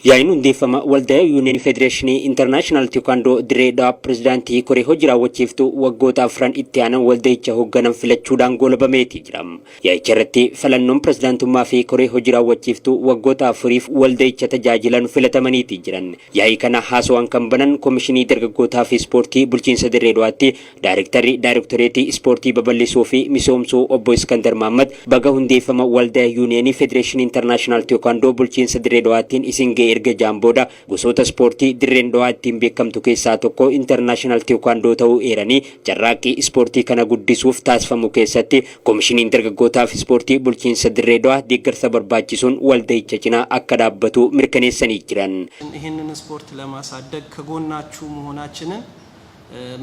Yaa'iin hundeeffama Waldaa Yuuniyenii Federeeshinii Intarnaashinaal Teekwaandoo Dirree Dhawaa Pirezidaantii Koree Hojii Raawwachiiftuu waggoota afran itti aanan walda'icha hoogganan filachuudhaan goolabameeti jira. Yaa'icha irratti filannoon pirezidaantummaa fi koree hojii raawwachiiftuu waggoota afuriif walda'icha tajaajilan filatamaniiti jiran. Yaa'ii kana haasawaan kan banan Komishinii Dargaggootaa fi Ispoortii Bulchiinsa Dirree Dhawaatti Daarektarri Daarektoreetii Ispoortii Babal'isuu fi Misoomsuu Obbo Iskandar Mahaammad baga hundeeffama Waldaa Yuuniyeenii Federeeshinii Intarnaashinaal Teekwaandoo Bulchiinsa Dirree Dhawaattiin isin ga'e erga ja'an booda gosoota ispoortii Dirreen Dhawaa ittiin beekamtu keessaa tokko Intarnaashinaal Teekwaandoo ta'uu eeranii carraaqqii ispoortii kana guddisuuf taasifamu keessatti Komishiniin Dargaggootaa fi Ispoortii Bulchiinsa Dirree Dhawaa deeggarsa barbaachisuun walda'icha cinaa akka dhaabbatu mirkaneessanii jiran. ይህንን ስፖርት ለማሳደግ ከጎናችሁ መሆናችንን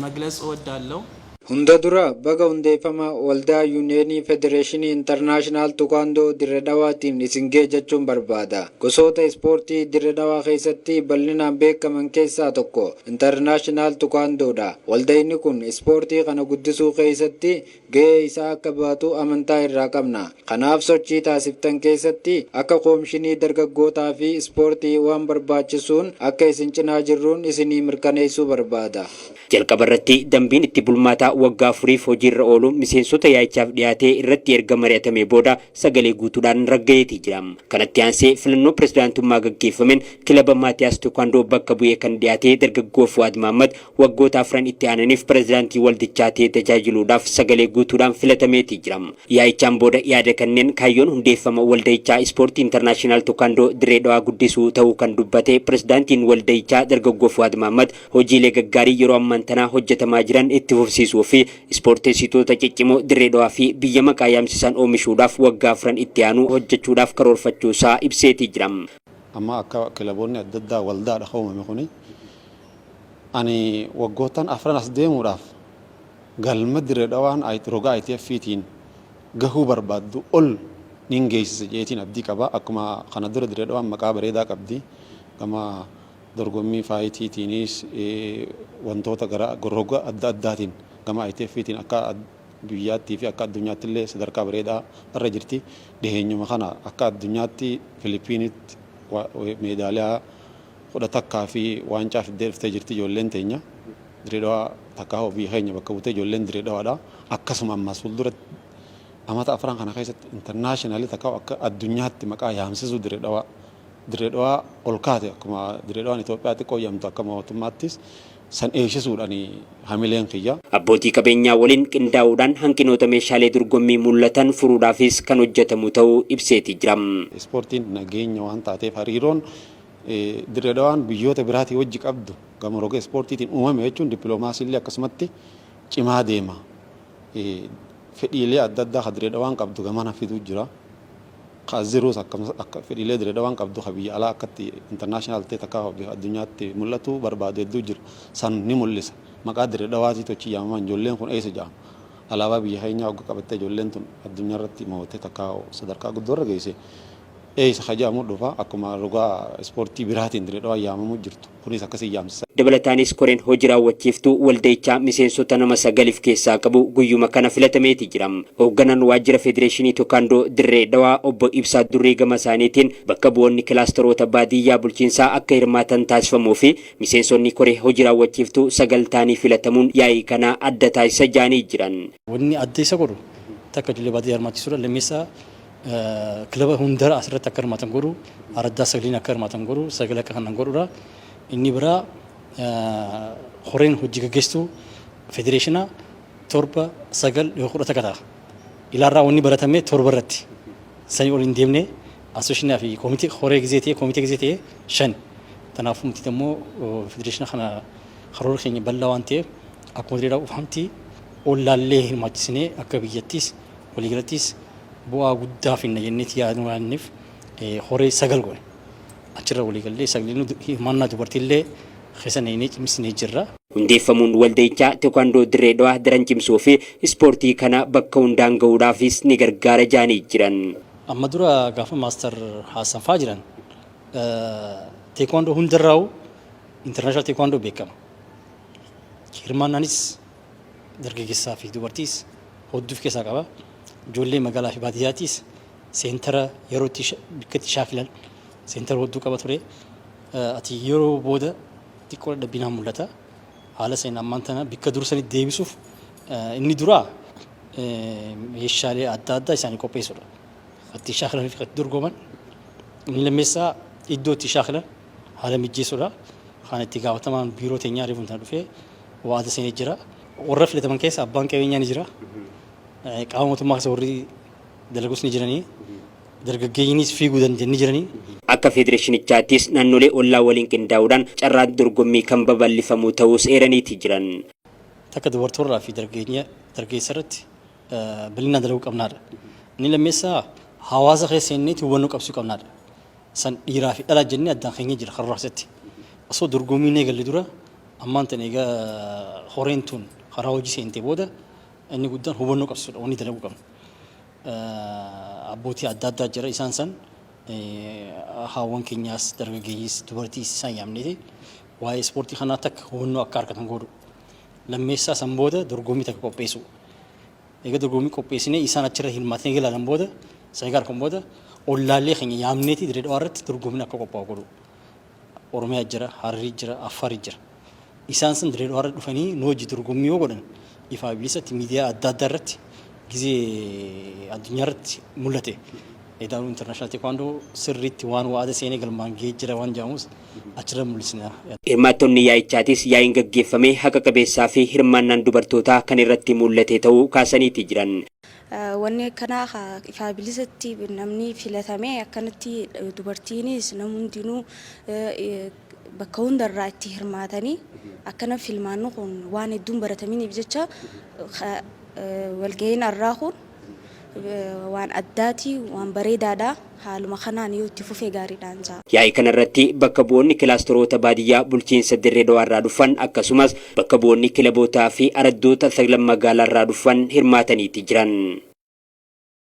መግለጽ እወዳለሁ። Hunda dura baga hundeeffama Waldaa Yuuniyeenii Federeeshinii Intarnaashinaal Teekwaandoo Dirre Dhawaatiin isin ga'e jechuun barbaada. Gosoota ispoortii Dirre Dhawaa keessatti bal'inaan beekaman keessaa tokko Intarnaashinaal Teekwaandoodha. Waldayni kun ispoortii kana guddisuu keessatti ga'ee isaa akka baatu amantaa irraa qabna. Kanaaf sochii taasiftan keessatti akka Koomishinii Dargaggootaa fi Ispoortii waan barbaachisuun akka isin cinaa jirruun isinii mirkaneessuu barbaada. Jalqaba irratti dambiin itti bulmaataa waggaa afuriif hojiirra oolu miseensota yaa'ichaaf dhiyaatee irratti erga mari'atamee booda sagalee guutuudhaan ragga'eetii jira. Kanatti aansee filannoo pirezidaantummaa gaggeeffameen kilaba Maatiyaas Teekwaandoo bakka bu'ee kan dhiyaate dargaggoo Fuwaad Mahaammad waggoota afran itti aananiif pirezidaantii waldichaa ta'ee tajaajiluudhaaf sagalee guutuudhaan filatameetii jira. Yaa'ichaan booda yaada kanneen kaayyoon hundeeffama walda'ichaa ispoortii intarnaashinaal Teekwaandoo Dirree Dhawaa guddisuu ta'uu kan dubbate pirezidaantiin walda'ichaa dargaggoo Fuwaad Mahaammad hojiilee gaggaarii yeroo ammaan tanaa hojjetamaa jiran itti fufsiisuu fi ispoorteessitoota ciccimoo Dirree Dhawaa fi biyya maqaa yaamsisan oomishuudhaaf waggaa afran itti aanu hojjechuudhaaf karoorfachuu isaa ibseetii jira. Amma akka kilaboonni adda addaa waldaadha uumame kuni, ani waggoottan afran as deemuudhaaf galma Dirree Dhawaan roga ITF-tiin gahuu barbaaddu ol nin geessisa jeetiin abdii qaba. Akkuma kana dura Dirree Dhawaan maqaa bareedaa qabdi. Gama dorgommii fightiitiinis, wantoota gara roga adda addaatiin gama ITF-tiin akka biyyaattii fi akka addunyaatti illee sadarkaa bareedaa irra jirti. Dhiheenyuma kana akka addunyaatti Filipiinitti meedaaliyaa 11 fi waancaa fiddee dhuftee jirti ijoolleen teenya. Dirree Dhawaa takkaa biyya keenya bakka buutee ijoolleen Dirree Dhawaadha. Akkasuma ammas fuuldura amata afran kana keessatti international takkaa akka addunyaatti maqaa yaamsisuu Dirree Dhawaa. Dirree Dhawaa ol kaate, akkuma Dirree Dhawaan Itoophiyaa xiqqoo jedhamtu, akka mootummaattis san eegsisuudhaan hamileen kiyya. Abbootii qabeenyaa waliin qindaa'uudhaan hanqinoota meeshaalee dorgommii mul'atan furuudhaafis kan hojjetamu ta'uu ibseetii jira. Ispoortiin nageenya waan taateef, hariiroon Dirree Dhawaan biyyoota biraatii wajji qabdu gama roga ispoortiitiin uumame jechuun dippiloomaasii illee akkasumatti cimaa deema. Fedhiilee adda addaa kan Dirree Dhawaan qabdu gamana fiduu jira. Kaziruus akka fedhiilee Dirree Dhawaan qabdu kan biyya alaa akkatti international ta'e takka addunyaatti mul'atu barbaadu hedduu jira. San ni mul'isa. Maqaa Dirree Dhawaatii tochi yaamaman, ijoolleen kun eessa jedhama. Alaabaa biyya keenyaa hogga qabattee ijoolleen tun addunyaa irratti mo'attee takka sadarkaa guddoo irra geesse, eessa ka jedhamu dhufa. Akkuma rogaa ispoortii biraatiin Dirree Dhawaan yaamamuu jirtu kunis akkasii yaamsisa. Dabalataanis koreen hojii raawwachiiftuu walda'ichaa miseensota nama sagaliif keessaa qabu guyyuma kana filatameeti jira. Hoogganaan waajjira Federeeshinii Teekwaandoo Dirree Dhawaa obbo Ibsaa Durrii gama isaaniitiin bakka bu'oonni kilaasteroota baadiyyaa bulchiinsaa akka hirmaatan taasifamuu fi miseensonni koree hojii raawwachiiftuu sagal ta'anii filatamuun yaa'ii kana adda taasisa jaanii jiran. Wanni adda isa godhu takka ijoollee baadiyyaa hirmaachisuudha. Lammeessaa, kilaba hundara asirratti akka hirmaatan godhu, araddaa sagaliin akka hirmaatan godhu, sagalee akka kanaan godhudha. Inni biraa, horeen hojii gaggeessituu federeeshina torba, sagal, 11 ta'a. Ilaarraa wanni baratame torba irratti. Sanii ol hin deemne. Asoshiinaa fi koomitee horee gizee ta'e, koomitee gizee ta'e shan. Kanaafuu nuti immoo federeeshina kana karoora keenya bal'aa waan ta'eef, akkuma Dirree Dhawaa ollaallee hirmaachisinee akka biyyattis waliigalattis bu'aa guddaa finna jenneeti yaadnu yaadneef horee sagal goone. Achirra waliigallee sagaleen hirmaannaa dubartiillee keessa neenee cimsinee jirra. Hundeeffamuun walda'ichaa Teekwaandoo Dirree Dhawaa daran cimsuu fi ispoortii kana bakka hundaan gahuudhaafis ni gargaara jaanii jiran. Amma dura gaafa master Haasan faa jiran, teekwaandoo hundarraa'u international teekwaandoo beekama. Hirmaannaanis dargaggeessaa fi dubartiis hodduuf keessaa qaba. Ijoollee magaalaa fi baadiyyaattis center yeroo itti bakka itti shaakilan center hedduu qaba ture. Ati yeroo booda xiqqoo dadhabbiinaan mul'ata. Haala seen ammaan tana bikka dursanitti deebisuuf inni duraa meeshaalee adda addaa isaanii qopheessuudha. Itti shaakalan fi itti dorgoman. Inni lammeessaa iddoo itti shaakalan haala mijeessuudha. Kan itti gaafatamaan biiroo teenyaa reefuun tana dhufee waada seenee jira. Warra filataman keessa abbaan qabeenyaa ni jira. Qaama mootummaa keessa warri dalagus ni jiranii. Dargaggeeyyiinis fiiguu danda'an ni jiranii. Akka federeeshinichaattis naannolee ollaa waliin qindaa'uudhaan carraan dorgommii kan babal'ifamu ta'uus eeraniiti jiran. Takka dubartoorraa fi dargaggeessa irratti bal'inaan dalaguu qabnaadha. Inni lammeessaa hawaasa keessa inniiti hubannoo qabsuu qabnaadha. San dhiiraa fi dhalaa jennee addaan keenya jira karoora keessatti. Osoo dorgommiin eegalle dura ammaan tan egaa horeen tun karaa hojii seentee booda inni guddaan hubannoo qabsiisuudha wanni dalaguu qabnu. Abbootii adda addaa jira, isaan san haawwan keenyaas, dargaggeeyyiis, dubartiis isaan yaamneeti waa'ee ispoortii kanaa takka hubannoo akka argatan godhu. Lammeessaa san booda dorgommii takka qopheessu. Egaa dorgommii qopheessinee isaan achirra hirmaatanii ilaalan booda, san egaa argan booda, ollaalee keenya yaamneeti Dirree Dhawaa irratti dorgommiin akka qophaa'u godhu. Oromiyaa jira, Hararii jira, Affaari jira. Isaan san Dirree Dhawaa irra dhufanii nu hojii dorgommii yoo godhan ifaa bilisatti miidiyaa adda addaa irratti gizee addunyaa irratti mul'ate. Edaanuu International Taekwondo sirriitti waan waada seenee galmaan gahee jira waan jedhamus achirra mul'isna. Hirmaattonni yaa'ichaatis yaa'iin gaggeeffame haqa qabeessaa fi hirmaannaan dubartootaa kan irratti mul'ate ta'uu kaasaniiti jiran. Wanni akkanaa ifaa bilisatti namni filatamee akkanatti dubartiinis namni hundinuu bakka hundarraa itti hirmaatanii akkana filmaanni kun waan hedduun barataminiif jecha walga'iin har'aa kun waan addaati, waan bareedaadha. Haaluma kanaan yoo itti fufee gaariidhaan ja'a. Yaa'ii kanarratti bakka bu'oonni kilaasteroota baadiyyaa bulchiinsa Dirree Dhawaarraa dhufan, akkasumas bakka bu'oonni kilabootaa fi araddoota saglan magaalaarraa dhufan hirmaataniiti jiran.